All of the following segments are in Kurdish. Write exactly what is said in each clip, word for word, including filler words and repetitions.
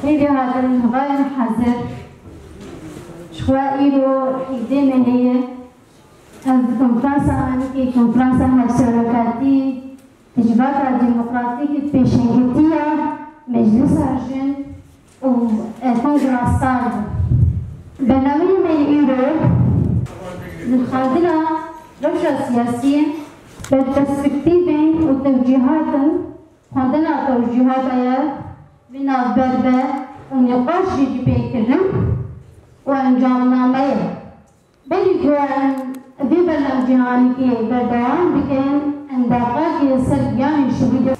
Xêrê hatin, hevalên hezir. Ji xwe îro îdê me heye. Ev konferansa Anikê, konferansa hevserokatî di civaka demokratîk pêşengitiya Meclisa Jin û Kongra Star bû. Bernameyê me îro li xwendina rewşa siyasî, perspektîfên û tewcîhatin, xwendina tewcîhata ye, vê navber be û nîqaş jî jî pê kirin û encamnameyê. Berî ku em vê bernamecê Anikê berdewam bikin, em daqekê ser giyanên şevî de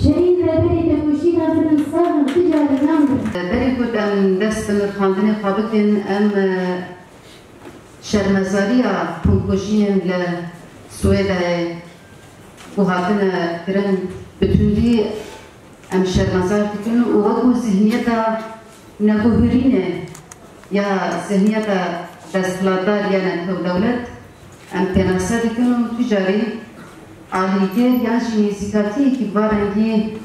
Şehîd Rêberê Têkoşîna Bin Sax in, tu carî nan bin. Berî ku em dest bi nirxandinê xwe bikin, em, e, şermezariya komkujiyên li Swêdayê ku hatine kirin bi tundî em şermezar dikin û wekû zihniyeta neguhirînê ya zihniyeta desthilatdar ya netewdewlet em pênase dikin û tu carî alîgir yan jî nêzîkatiyekî bi va rengî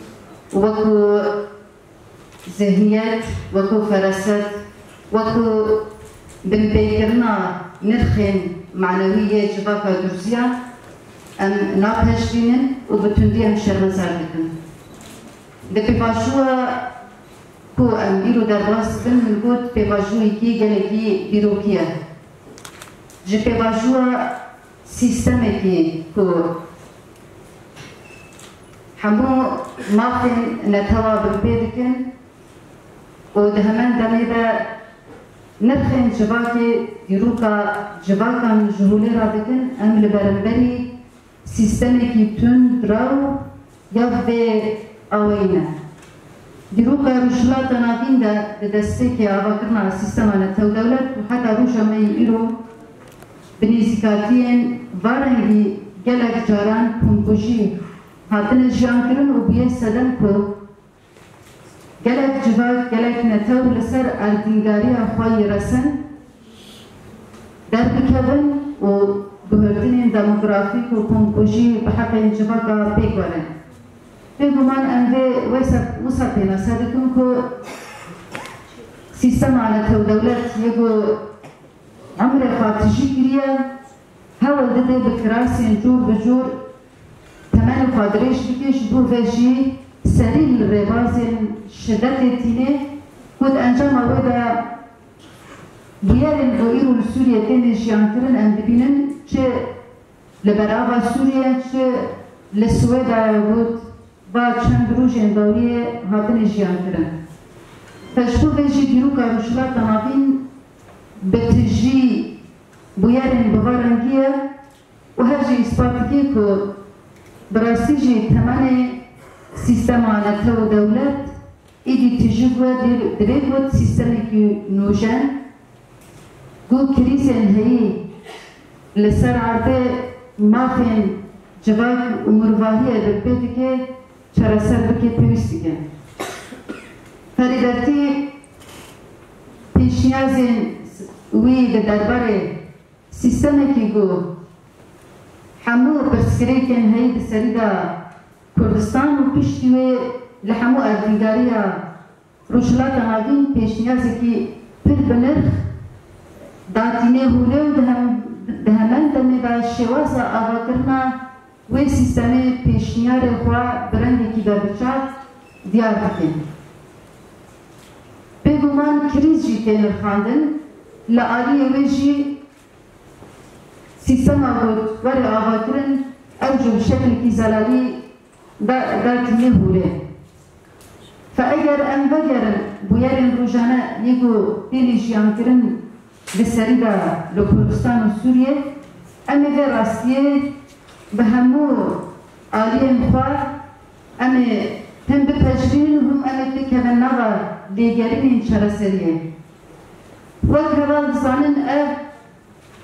wekû zihniyet, wekû feraset, wekû binpêkirina nirxên manewî yê civaka Durziya em napejirînin û bi tundî em şermezar dikin. Di pêvajoya ku em îro derbas dibin, min got pêvajoyekî gelekî dîrokî ye. Ji pêvajoya sîstemekî ku hemû mafên netewa binpê dikin û di hemen demê de nirxên civakê dîroka civakan ji holê radikin, em li beramberî sîstemekî tund, rew ya vê awayî ne. Dîroka Rojhilata Navîn de di destpêkê avakirina sîstema netewdewlet û heta roja me yê îro bi nêzîkatiyên va rengî gelek caran komkujî hatine jiyankirin û bûye sedem ku gelek civak, gelek netew li ser erdnîgariya xwe yê resen derbikevin û guhertinên demografîk û komkujî bi heqên civaka pêk werin. Bêguman em vê wesa, wisa pênase dikin ku sîstema netewdewlet yê ku emrê xwe tijî kiriye, hewl dide bi kirasên cûr bi cûr temenê xwe dirêj bike, ji bo vê jî serî li rêbazên şidetê tîne ku di encama wê de bûyerên ku îro li Sûriyê têne jiyankirin em dibînin, çi li berava Sûriyê, çi li Swêdayê got, va çend rojên dawiyê hatine jiyankirin. Ji bo vê jî dîroka Rojhilata Navîn bi tijî bûyerên bi va rengî ye û her jî îspat dike ku bi rastî jî temenê sîstema netew û dewlet êdî tijî bûye, dê-, divê got sîstemekî nûjen ku krîzên heyî li ser erdê mafên civak û mirovahiyê binpê dike, çareser bike, pêwîst dike. Ferî Dertî pêşniyazên wî di derbarê sîstemekî ku hemû pirsgirêkên heyî di serî de Kurdistan û piştî wê li hemû erdnîgariya Rojhilata Navîn pêşniyazekî pir bi nirx datîne holê û di hem-, di hemen demê de şêwaza avakirina wê sîstemê pêşniyarê xwe bi rengekî berbiçav diyar dike. Bêguman krîz jî tê nirxandin, li aliyê wê jî sîstema ku were avakirin, ew jî bi şeklekî zelalî da-, datîne holê. Fe eger em vegerin bûyerên rojane yê ku têne jiyankirin di serî de li Kurdistan û Sûriyê, em ê vê rastiyê bi hemû aliyên xwe em ê him bipejirînin û him em ê têkevin nava lêgerînên çareseriyê. Wek heval dizanin, ev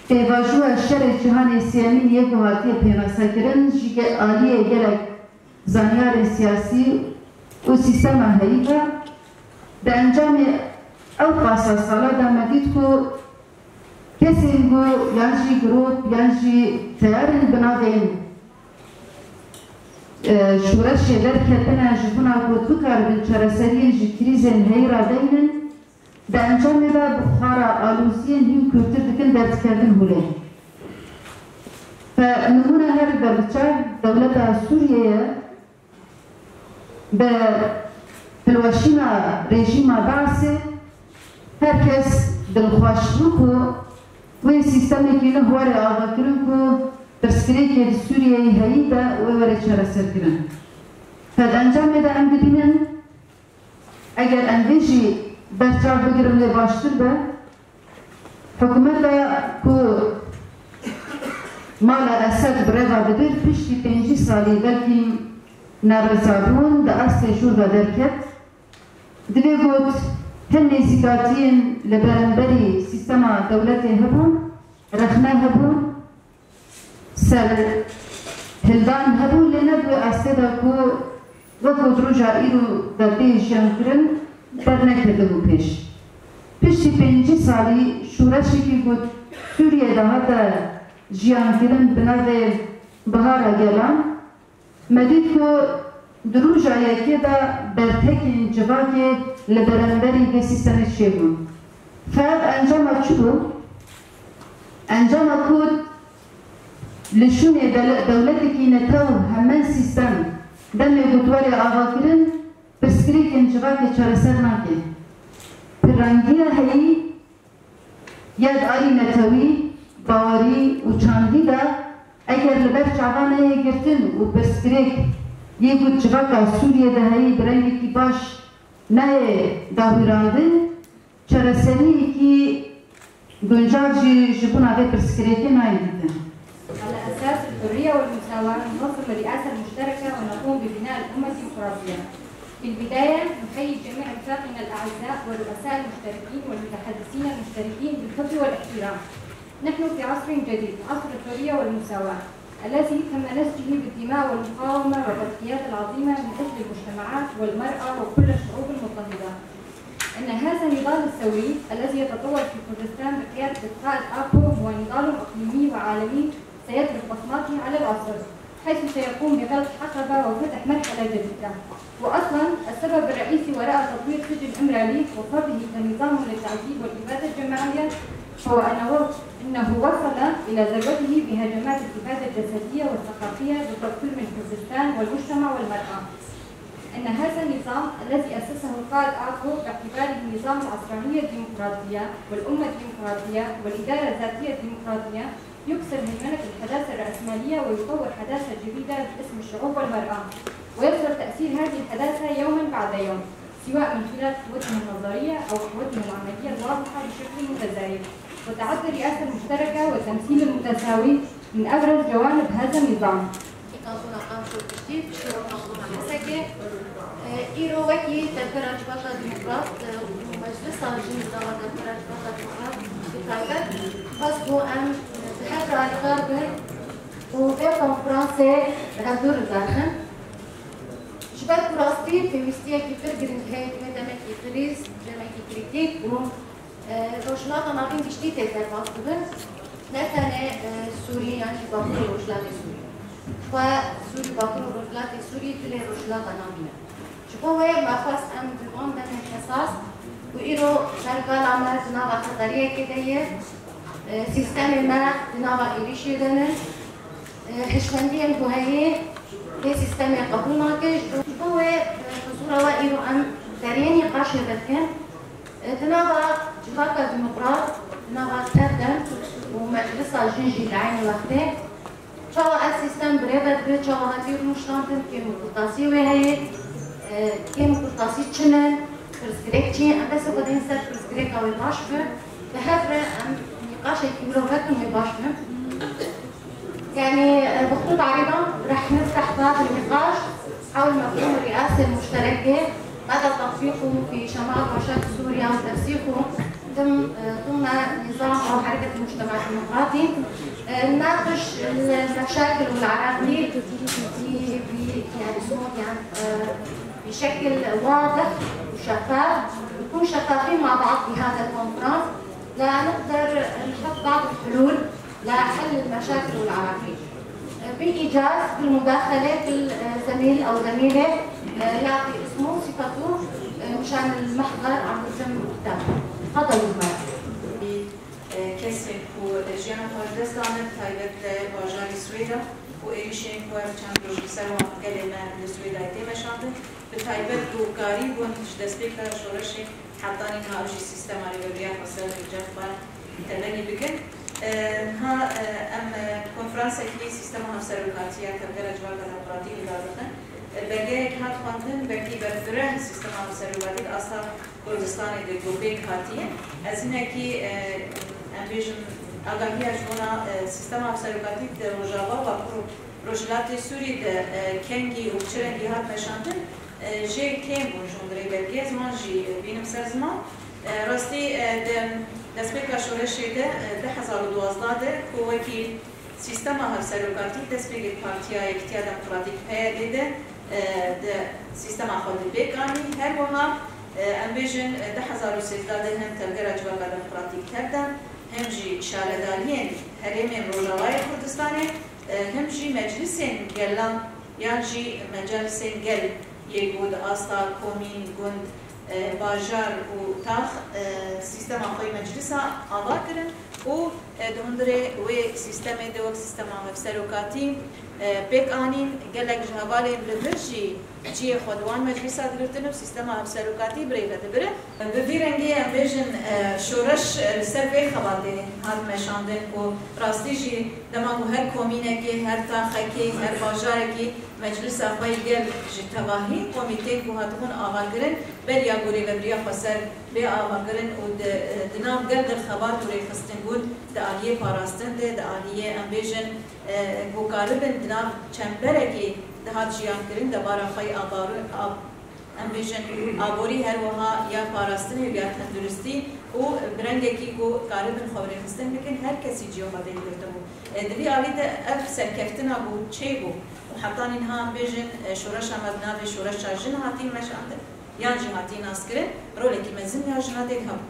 pêvajoya şerê cîhanê sêyemîn yê ku hatiye pênasekirin ji ge-, aliyê gelek zanyarên siyasî û sîstema heyî ve, di encamê ew qasa sala de me dît ku kesên ku yan jî grûp yan jî teyarên bi navên, e, şoreşê derketine ji bona ku bikaribin çareseriyên ji krîzên heyî re deynin, di encamê de bi xwe re aloziyên hîn kûrtir dikin derdikevin holê. Fe nimûne her berbiçav dewleta Sûriyeyê bi hilweşîna rejîma Baasê her kes dilxweş bû ku wê sîstemekî nuh were avakirin ku pirsgirêkê di Sûriyeyê heyî de wê were çareserkirin. Fe di encamê de em dibînin, eger em vê jî berçav bigirin wê baştir be. Hikûmeta ku mala Esed bi reva dibir, piştî pêncî salî belkî nerizabûn di astê jûr de derket. Divê got, hin nêzîkatiyên li beramberî sîstema dewletê hebûn, rexne hebûn, serhildan hebû, lê ne di wê astê de ku wek ku di roja îro de tê jiyankirin, derneketibû pêş. Piştî pêncî salî şoreşekî ku Sûriyê de hate jiyankirin bi navê Bihara Gelan, me dît ku di roja yekê de bertekên civakê li beramberî vê sîstemê çêbûn. Fe ev encama çi bû? Encama ku li şûnê dele-, dewletekî netew hemen sîstem demê ku were avakirin, pirsgirêkên civakê çareser nake. Pirrengiya heyî ya di alî netewî, bawerî û çandî de eger li ber çavan neyê girtin û pirsgirêk yê ku civaka Sûriyê de heyî bi rengekî baş neyê dahûrandin, çareseriyekî guncav jî ji bona vê pirsgirêkê nayê dîtin. على أساس الحرية والمساواة ننظم الرئاسة المشتركة ونقوم ببناء الأمة الديمقراطية. في البداية نحيي جميع رفاقنا الأعزاء والرؤساء المشتركين والمتحدثين المشتركين بالحب والاحترام. نحن في عصر جديد، عصر الحرية والمساواة، الذي تم نسجه بالدماء والمقاومة والتضحيات العظيمة من أجل المجتمعات والمرأة وكل الشعوب المضطهدة. إن هذا النضال الثوري الذي يتطور في كردستان بقيادة القائد آبو هو نضال إقليمي وعالمي سيترك بصماته على العصر، حيث سيقوم بغلق حقبة وفتح مرحلة جديدة. وأصلًا السبب الرئيسي وراء تطوير سجن إمراليك وفرضه كنظام للتعذيب والإبادة الجماعية هو أنه، أنه وصل إلى ذروته بهجمات الإبادة الجسدية والثقافية ضد الكل من كردستان والمجتمع والمرأة. إن هذا النظام الذي أسسه القائد آبو باعتباره نظام العصرانية الديمقراطية والأمة الديمقراطية والإدارة الذاتية الديمقراطية يكسر هيمنة الحداثة الرأسمالية ويطور حداثة جديدة باسم الشعوب والمرأة، ويظهر تأثير هذه الحداثة يومًا بعد يوم، سواء من خلال قوتها النظرية أو قوتها العملية الواضحة بشكل متزايد، وتعد الرئاسة المشتركة والتمثيل المتساوي من أبرز جوانب هذا النظام. Îro wekî tevgera Civaka Demokrat, e, û Meclisa Jinî Dava Tevgera Civaka Demokrat bi taybet, bes bû em, e, bi hev re alîkar bin û vê konferansê bi hevdû re derxin. Ji ber ku rastî pêwîstiyekî pir giring heye di vê demekî krîz, demekî krîtîk û E, Rojhilata Navîn giştî tê derbas bibin. Ne tenê, e, Sûrî yan jî Bakur û Rojhilatê Sûrî. Xwe Sûrî, Bakur û Rojhilatê Sûrî dilê Rojhilata Navîn e. Ji bo wê me xwest em di van demên hesas ku îro pergala me di nava xeteriyekê de ye, e, sîstemê me di nava êrîşê de ne, e, hişmendiyên ku heye vê sîstemê qebûl nake. Ji bo wê, e, huzûra we îro em deriyê nîqaşê vekin. Di nava Civaka Demokrat, di nava Tevdem û Meclisa Jin jî li eynî wextê, çawa ev sîstem birêve dibe, çawa hatiye rûniştandin, kêm û kurtasiyê wê heye, kêm û kurtasî çi ne, pirsgirêk çi ye, em destê xwe dên ser pirsgirêka wê baş be, bi hev re em nîqaşekî wilo vekin wê baş be. Yani, e, bi xutût arîdan reh nifteh bab nîqaş, حول مفهوم الرئاسة المشتركة مدى تطبيقه في شمال وشرق سوريا وترسيخه ضمن، ضمن نظام أو حركة المجتمع الديمقراطي. نناقش المشاكل والعراقيل ب-، ب-، يعني، يعني، بشكل واضح وشفاف، نكون شفافين مع بعض بهذا الكونفرنس لنقدر نحط بعض الحلول لحل المشاكل والعراقيل. بإيجاز بالمداخلة كل زميل أو زميلة يعطي اسمه وصفته مشان المحضر عم يتم كتابته. تفضلوا زملاء. Kesên ku jiyana xwe ji dest dane, bi taybet li bajarê Swêda û êrîşên ku ev çend roj li ser wan gelê me li Swêdayê tê meşandin, bi taybet ku karî bûn ji destpêka şoreşê heta niha ew jî sîstema rêvebiriya xweser li cem xwe temenî bikin. E, niha, e, em, e, konferansekî sîstema hevserokatî ya Tevgera Civaka Demokratîk li dar dixin. E, belgeyek hat xwendin, belkî berfireh sîstema hevserokatî di asta Kurdistanê de ku pêk hatiye. Ez hinekî, e, em bêjin, agahiya ji bona, e, sîstema hevserokatî di Rojava, Bakur û Rojhilatê Sûrî de, e, kengî û çi rengî hat meşandin, e, jê kêm bûn ji hundirê belgê. Ez wan jî, e, bînim ser ziman. E, rastî, e, di destpêka şoreşê de, e, du hezar û duwazdeh de ku wekî sîstema hevserokatî destpêkê Partiya Yekîtiya Demokratîk, P Y D, de, e, di sîstema xwe de pêk anî. Her wiha, e, em bêjin, e, du hezar û sêzdeh de hem Tevgera Civaka Demokratîk tev da, hem jî şaredariyên herêmên Rojavayê Kurdistanê, e, hem jî meclisên gelan yan jî mecalisên gel yê ku di asta komîn, gund, e, bajar û tax, e, sîstema xwe yê meclisa ava kirin û, e, di hundirê wê sîstemê de wek sîstema hevserokatî, e, pêk anîn. Gelek ji hevalên li vir jî cihê xwe di wan meclîsa digirtin û sîstema hevserokatî bi rê ve dibirin. Bi vî rengî em bêjin, e, şoreş, e, li ser vê xebatê hat meşandin ku rastî jî dema ku her komînekê, her taxekê, her bajarekî meclisa xwe yê gel ji tevahî komîteyên ku hatibûn avakirin, beriya ku rêvebiriya xweser bê avakirin û di, e, di nav gel de xebat û rêxistin bûn di aliyê parastin de, di aliyê em bêjin, e, ku karibin di nav çemberekê dihat jiyankirin, debara xwe yê abar-, ab-, em bêjin, aborî, her wiha ya parastinê û ya tenduristî û bi rengekî ku karibin xwe rêxistin bikin, her kesî cihê xwe tê girtibû. E, di vî alî de ev serkeftina ku çêbû û heta niha em bêjin, e, şoreşa me bi navê şoreşa jin hatî meşandin, yan jî hatî naskirin, rolekî mezin ya jina tê de hebû.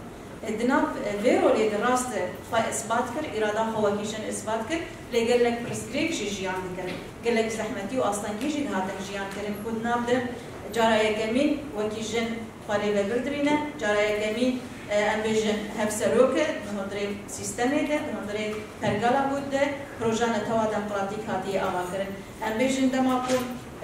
E, di nav, e, vê rolê de rast e xwe isbat kir, îrada xwe wekî jin isbat kir, lê gelek pirsgirêk jî jiyan dikin. Gelek zehmetî û astengî jî dihatin jiyankirin ku di nav de cara yekemîn wekî jin xwe rêvebir dirîne, cara yekemîn, e, em bêjin hevserok e, di hundirê sîstemê de, di hundirê pergala gund de, proja netewa demokratîk hatiye avakirin. Em bêjin dema ku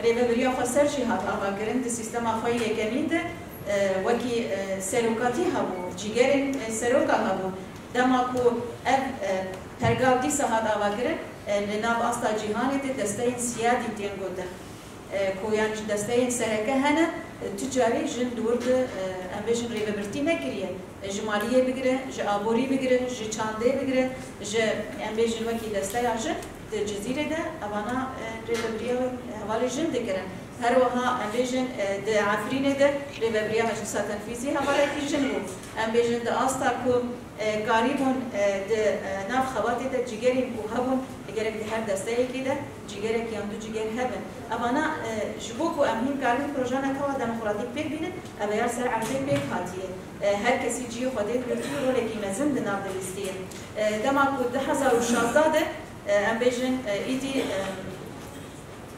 rêvebiriya xweser jî hat avakirin, di sîstema xwe yê yekemîn de, e, wekî, e, serokatî hebû, cîgerên, e, seroka hebû. Dema ku ev, e, pergal dîsa hat avakirin, e, li nav asta cîhanê de desteyên siyadî tên gotin. E, ku yan jî desteyên sereke hene, e, tu carî jin di wir de, e, em bêjin rêvebirtî nekiriye. E, ji maliyê bigire, ji aborî bigire, ji çandê bigire, ji, em bêjin wekî desteya jin di Cizîrê de, evana, e, rêvebiriya hevalê jin dikirin. Her wiha em bêjin, e, di Efrînê de rêvebiriya Meclisa Tenfîzî hevalekî jin bû. Em bêjin di asta ku, e, karîbûn, e, di, e, nav xebatê de cîgerên ku hebûn, gerek di her desteyekê de cîgerek yan du cîger hebin. Evana, e, ji bo ku em hîn karibin proja netewa demokratîk pêk bînin, ev ya li ser erdê pêk hatiye. E, her kesî cihê xwe tê girtî û rolekî mezin di nav de lîstî ye. E, dema ku du hezar û şazdeh de, e, em bêjin, e, îdî, e,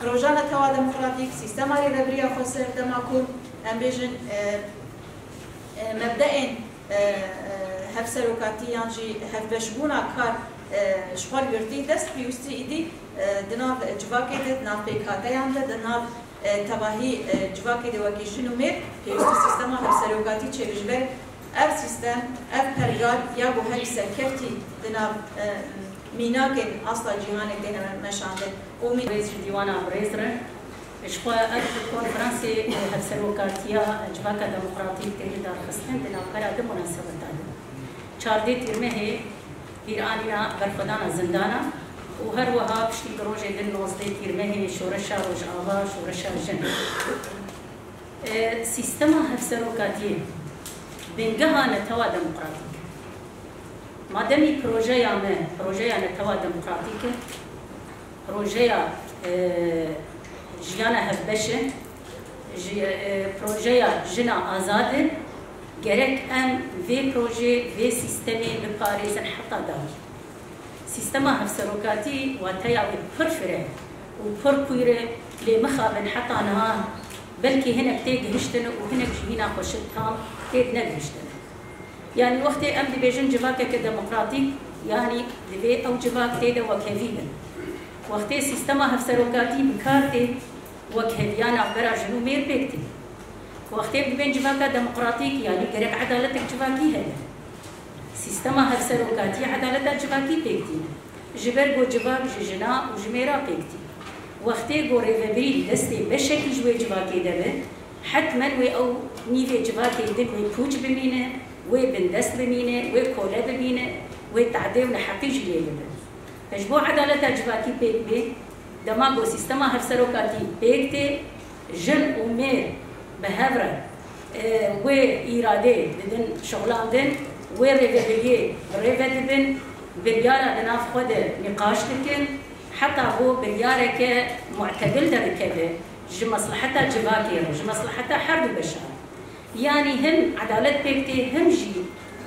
proja netewa demokratîk, sîstema rêvebiriya xweser, dema ku em bêjin, e, e, mebdeên, e, e, hevserokatî yan jî hevbeşbûna kar, e, ji xwe girtî, dest pêwîstî îdî, e, di nav civakê de, di nav pêkhateyan de, di nav, e, tevahî, e, civakê de wekî jin û mêr pêwîstî sîstema hevserokatî çêbe. Ji ber ev sîstem, ev pergal ya ku herî serkeftî di nav, e, mînakên asta cîhanê têne meşandin û mî- Rêz ji dîwana birêz re. Ji xwe ev konferansê hevserokatiya Civaka Demokratîk tê lidarxistin di navbera du munasebeta de. Çardê Tîrmehê pîranîna berxwedana zindana, û her wiha piştî bi rojê din nozdeh Tîrmehê şoreşa Rojava, şoreşa jin. E, sîstema hevserokatiyê bingeha netewa demokratîk e. Mademî projeya me, projeya netewa demokratîk e, projeya, e, jiyana hevbeş e, ji, e, projeya jina azad e, gerek em vê projê, vê sîstemê biparêzin heta dawî. Sîstema hevserokatî wateya wê pir fireh û pir kûr e, lê mixabin heta niha belkî hinek tê gihiştin û hinek jî hîna xweşik tam tê negihiştin. Yanî wextê em dibêjin civakeke demokratîk, yanî divê ew civak tê de wekhevî bin. Wextê sîstema hevserokatî bi kar tê, wekheviya navbera jin û mêr pêk tê. Wextê em dibên civaka demokratîk, yanî gerek edaletek civakî hebe. Sîstema hevserokatiyê edaleta civakî pêk tîne. Ji ber ku civak ji jina û ji mêra pêk tî. Wextê ku rêvebirî li destê beşekî ji wê civakê de be, hetmen wê ew nîvê civakê din wê pûç bimîne, wê bindest bimîne, wê kole bibîne, wê tehdê û neheqî jî lê bibe. Ji bo edaleta civakî pêk bê, dema ku sîstema hevserokatî pêk tê, jin û mêr bi hev re, e, wê îradê didin şixulandin, wê rêvebiriyê bi rê ve dibin, biryara di nav xwe de nîqaş dikin, heta ku biryareke mu'tedil derikeve ji mesleheta civakê re, ji mesleheta her du beşan. Yanî him edalet pêk tê, him jî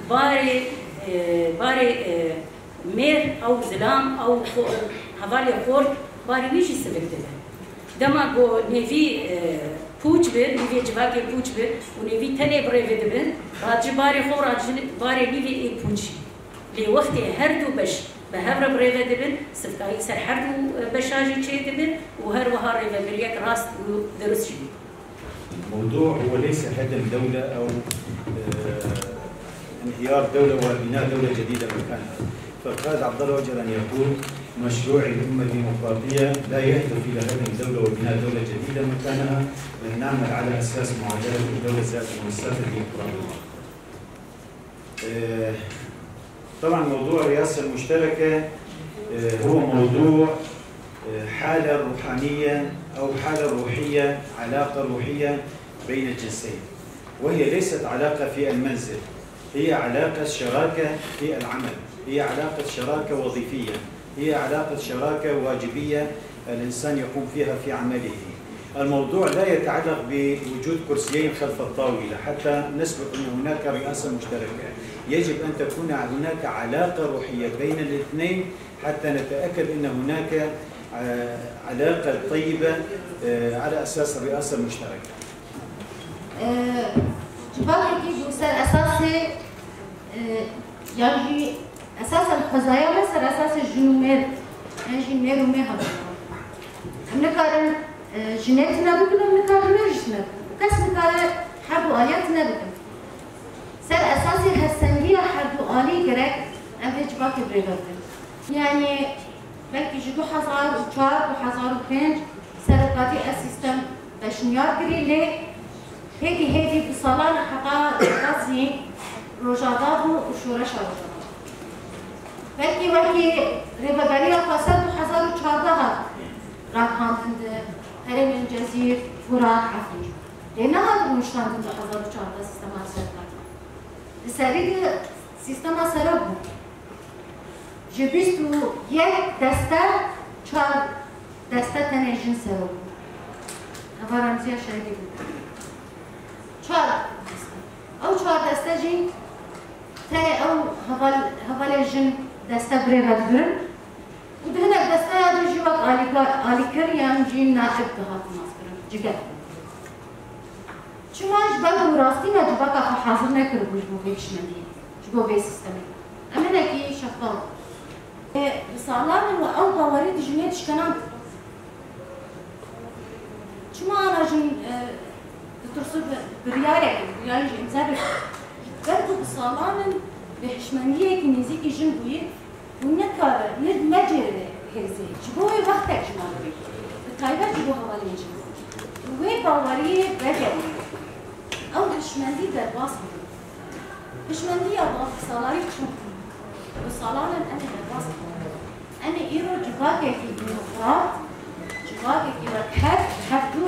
barê, e, barê, e, mêr ew zilam, ew xo-, hevalê xort, barê wî jî sivik dibe. Dema ku nêvî, e, pûç bi, nîvê civakê pûç bi û nêvî tenê bi rê ve dibe, radijî barê xwe, radijî barê nîvê ê pûçî. Lê wextê her du beş bi hev re bi rê ve dibin, sivkayî ser her du, e, beşa jî çê dibe û her wiha rêvebiriyek rast û dirust jî. الموضوع هو ليس هدم دولة أو، آه، انهيار دولة وبناء دولة جديدة مكانها. فالقائد عبد الله أوجالان يقول: مشروع الأمة الديمقراطية لا يهدف إلى هدم دولة وبناء دولة جديدة مكانها، بل نعمل على أساس معادلة الدولة ذات المؤسسات الديمقراطية. آه، طبعًا موضوع الرئاسة المشتركة، آه، هو موضوع، آه، حالة روحانية أو حالة روحية، علاقة روحية بين الجنسين، وهي ليست علاقة في المنزل، هي علاقة شراكة في العمل، هي علاقة شراكة وظيفية، هي علاقة شراكة واجبية الإنسان يقوم فيها في عمله. الموضوع لا يتعلق بوجود كرسيين خلف الطاولة حتى نثبت أن هناك رئاسة مشتركة. يجب أن تكون هناك علاقة روحية بين الاثنين حتى نتأكد أن هناك، آه، علاقة طيبة، آه، على أساس الرئاسة المشتركة. Ee, civakekî ku ser esasê, e, yan jî esasen xwezaya me ser esasê jin û mêr, yan jî mêr û mêr hevdû. Em nikarin, e, jinê tune bikin, em nikarin mêr jî tune bikin. Û kes nikare her du aliya tune bikin. Ser esasê hevsengiya her du alî gerek em vê civakê bi rê ve bibin. Yanî belkî ji du hezar û çar, du hezar û pênc serokatî ev sîstem pêşniyar kirî, lê hêdî hêdî bi salan e heta qasî Rojava bû û şoreşa Rojava. Belkî wekî rêveberiya xwesar du hezar û çardeh hat ragihandin di herêmên Cezîr, Furat, Efrîn. Lê nehat rûniştandin du hezar û çardeh sîstema serokatî. Li serî de sîstema serok bû. Ji bîst û yek deste çar deste tenê jin serok bû. Heva Remziya şahidî bû. Çar deste. Ew çar deste jî tenê ew heval, hevalê jin deste bi rê ve dibirin. Û di hinek desteya din jî wek alîkar, alîkir yan jî naib dihatin naskirin, cigek. Çima ji ber ku rastî me civaka xwe hazir nekiribû ji bo vê hişmendiyê, ji bo vê sîstemê. Em hinekî şeftal bin. Ê, bi salan in we ew bawerî dijî wê dişkenand. Çima ana jin, e, ditirsin bi-, biryarek, biryarê jî îmze bike? Ji ber ku bi salan in bi hişmendiyekî nêzîkî jin bûye, Hûn nikarin, ne, necêre hêzê. Ji bo wê wextek ji me re bê. Bi taybet ji bo hevalên jin. Wê baweriyê vegerîne. Ew hişmendî derbas bike. Hişmendiya bi salayî çûk. Bi salan in em ê derbas bikin. Em ê îro cuda Civakekî demokrat, civakekî wek hev, hevdû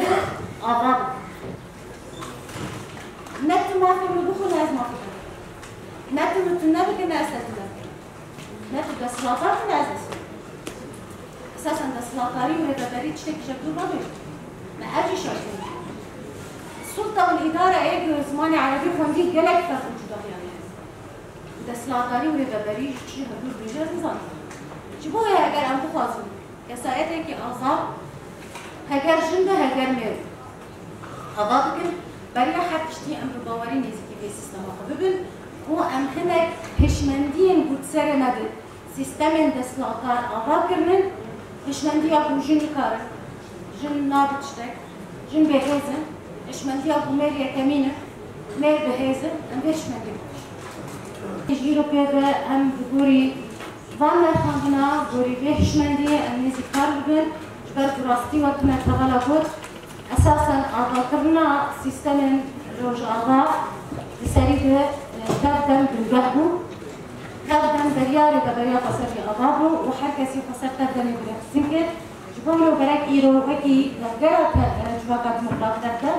ava bikin. Ne tu mafê min bixwîne, ez mafê te bixwînim. Ne tu min tune bikine, ez te tune bikim. Ne tu desthilatdar bine, ez desthilatdar. Esasen desthilatdarî û rêveberî tiştekî ji hevdû re dûr e. Me her jî şaş bûn. Sulta û îdare ê ku zimanê erebî xwendî gelek ferq û cudahiyane hene. Desthilatdarî û rêveberî ji çi hevdûr dibêje, ez nizanim. Ji bo wê heger em bixwazin kesayetekî azad, heger jin be, heger mêr be, ava bikin, beriya her tiştî em bi bawerî nêzîkî vê sîstema xwe bibin û em hinek hişmendiyên ku di serê me de sîstemên desthilatdar ava kirinin, hişmendiya ku jin nikarin, jin nabe tiştek, jin bêhêz in, hişmendiya ku mêr yekemîn in, mêr bihêz in, em vê hişmendiyê bibin. Ji îro pê ve em bi gorî van nirxandina, gorî vê hişmendiyê em nêzîkar bibin, ji ber ku rastî wek me tevala got, esasen avakirina sîstemên Rojava di serî de, e, dev dem bingeh bû. Dev dem beriya Rêveberiya Xweser jî ava bû û her kesî xweser dev demê bi rêxistin kir. Ji bo wilo gerek îro wekî tevgera te-, e, Civaka Demokrat dev de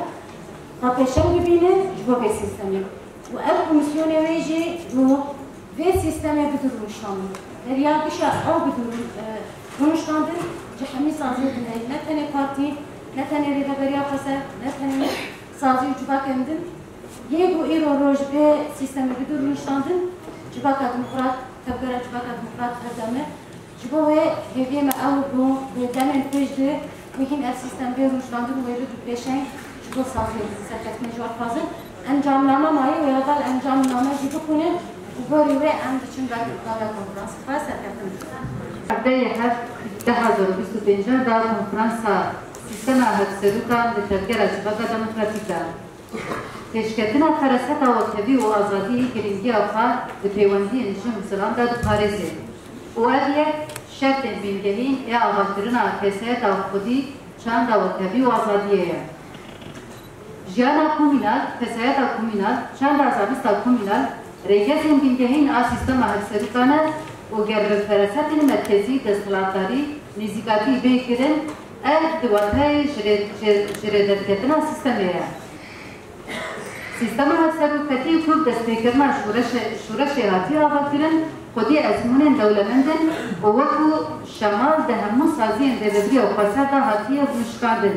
xwe pêşeng bibîne ji bo vê sîstemê. Û ev komîsyonê wê jî ku vê sîstemê bidû rûniştandin. Beriya gişa ew bidû rûn-, e, rûniştandin, ji hemî saziyê din heye. Ne tenê partî, ne tenê Rêveberiya Xweser, ne tenê sazî û civakên din. Yê ku îro roj vê sîstemê bidû rûniştandin, Civaka Demokrat, Tevgera Civaka Demokrat hevdem e. Ji bo wê hêviyê me ew bû, bi demên pêş de ku hîn ev sîstem bê rûniştandin û wê bibî pêşeng ji bo saziyê serkeftinê ji we dixwazin. Encamname maye, wê heval encamname jî bixwînin û gorî wê em diçin ber, ber konferansê xwe serkeftin bikin. Hevdeyê heft du hezar û bîst û pênc da konferansa sîstema hevserûkan di Tevgera Civaka Demokratîk de. Pêşketina fereseta wekhevî û azadiyê girîngiya xwe di pêwendiyên jin û zilam de diparêze û ev yek şertên bingehîn ê avakirina kesayeta xwedî çanda wekhevî û azadiyê ye. Jiyana komînal, kesayeta komînal, çanda zanista komînal rêgezên bingehîn a sîstema hevserûkan e û ger bi feresetên merkezî, desthilatdarî, nêzîkatî bê kirin, ev di wateyê ji rê, ji, ji rê derketina sîstemê ye. Sîstema hevseroketiyê ku bi destpêkirina şoreşê, şoreşê hatiye avakirin, xwedî ezmûnên dewlemend in û wekû şemal di hemû saziyên rêvebirî û xweser de hatiye rûnişkandin.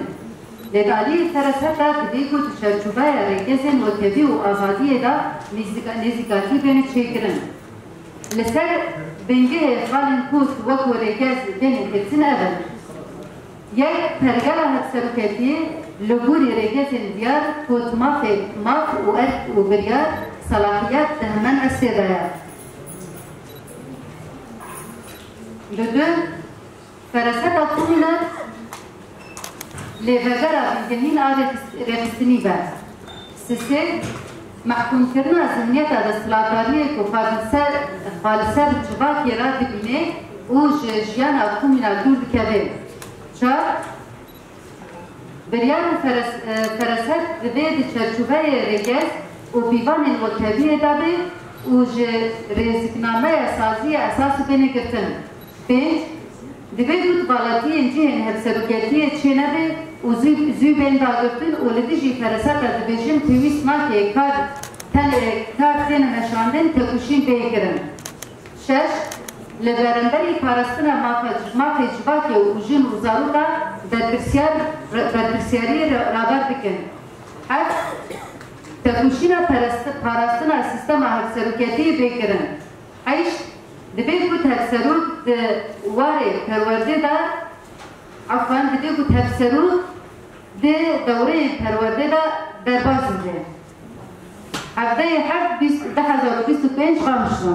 Lê di aliyê feraset de divê ku di çerçoveya rêgezên wekhevî û azadiyê de nêzîka-, nêzîkatî bêne çêkirin. Li ser bingehê xalên ku wekû rêgez bêne girtin ev in. Yek, pergala hevseroketiyê li gorî rêgezên diyar ku di mafê maf û erk û biryar, selahiyet di hemen estê de ye. Li du, fereseta komînal lêvegera bingehîn a rêxis-, rêxistinî be. Sisê, mehkûmkirina zihniyeta desthilatdariyê ku xwe li ser, xwe li ser civakê re dibîne û ji jiyana komînal dûr dikeve. Çar, biryar û feres-, e, feraset divê di çerçoveyê rêgez û pîvanên wekheviyê de be û ji rêziknameya saziyê esasî bêne girtin. Pênc, divê ku di valetiyên cihên hevseroketiyê çênebe û zû, zû bên dagirtin û li dijî fereseta dibêjin pêwîst nake kar tenê kar têne meşandin, tekoşîn bê kirin. Şeş, li beramberî parastina mafa, mafê civakê û jin û zaroka berpirsiyar, berpirsiyariyê re-, raber bikin. Heft, tekoşîna perest-, parastina sîstema hevseroketiyê bê kirin. Heşt, divê ku hevserok di warê perwerdê de, efwen, divê ku hevserok di dewreyên perwerdê de derbas bibe. Hevdeyê heft du hezar û bîst û pênc. Qamşlo.